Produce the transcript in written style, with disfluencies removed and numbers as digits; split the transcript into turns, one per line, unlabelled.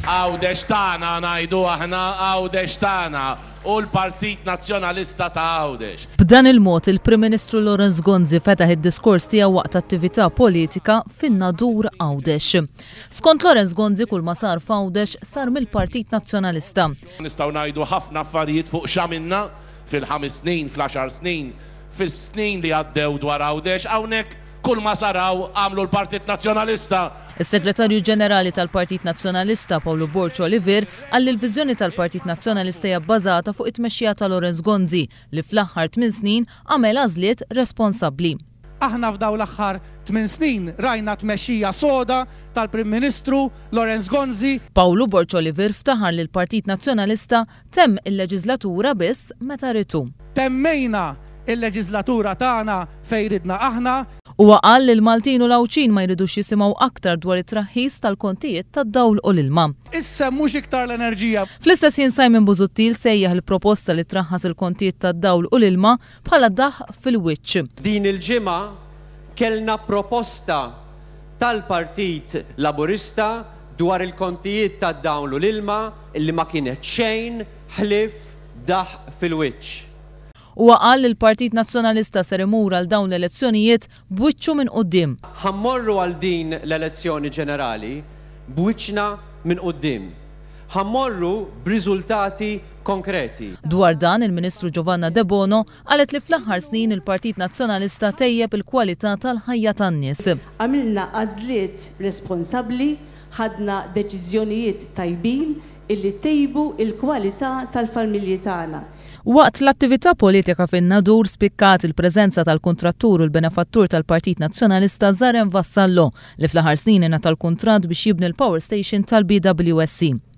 Għawdex tagħna ngħidu aħna, Għawdex tagħna u l-Partit Nazzjonalista ta' Għawdex.
B'dan il-mod, il-Prim Ministru Lawrence Gonzi fetaħ id-diskors tiegħu waqt attività politika fin-Nadur Għawdex. Skont Lawrence Gonzi kull ma sar f'Għawdex sar mill-Partit Nazzjonalista.
Nistgħu ngħidu ħafna affarijiet fuq x'għamilna fil-ħames snin, fl-għaxar snin, fis-snin li għaddew dwar Għawdex. Hawnhekk kull ma sar hawn għamlu l-Partit Nazzjonalista.
Is-Segretarju Ġenerali tal-Partit Nazzjonalista, Pawlu Borg Olivier, qal li l-viżjoni tal-Partit Nazzjonalista hija bbażata fuq it-tmexxija ta' Lawrence Gonzi li fl-aħħar tmien snin għamel għażliet responsabbli.
Aħna f'dawn l-aħħar tminn snin rajna tmexxija soda tal-Prim Ministru Lawrence Gonzi.
Pawlu Borg Olivier ftaħar li l-Partit Nazzjonalista temm il-leġiżlatura biss meta ried hu.
Temmejna l-leġiżlatura tagħna fejn ridna aħna.
Huwa qal li l-Maltin u l-Għawdxin ma jridux jisimgħu aktar dwar it-traħħis tal-kontijiet tad-dawl u l-ilma.
Issemmux iktar l-enerġija.
Fl-istess ħin Simon Busuttil sejjaħ il-proposta li traħħas il-kontijiet tad-dawl u l-ilma bħala daħq fil-wiċċ.
Din il-ġimgħa kellna proposta tal-Partit Laburista dwar il-kontijiet tad-dawl u l-ilma li ma kienet xejn ħlief daħq fil-wiċċ.
Huwa qal li l-Partit Nazzjonalista ser imur għal dawn l-elezzjonijiet b'wiċċu minn quddiem.
Ħa mmorru għal din l-elezzjoni ġenerali b'wiċċna minn quddiem. Ħa mmorru b'riżultati konkreti.
Dwar dan, il-Ministru Giovanna Debono qalet li fl-aħħar snin il-Partit Nazzjonalista tejjeb il-kwalità tal-ħajja tan-nies.
Għamilna għażliet responsabbli, ħadna deċiżjonijiet tajbin illi tejbu l-kwalità tal-familji tagħna.
Waqt l-attività politika fin-Nadur spikkat il-preżenza tal-kuntrattur u l-benefattur tal-Partit Nazzjonalista Zaren Vassallo li fl-aħħar snin ingħata l-kuntratt biex jibni l-power station tal-BWSC.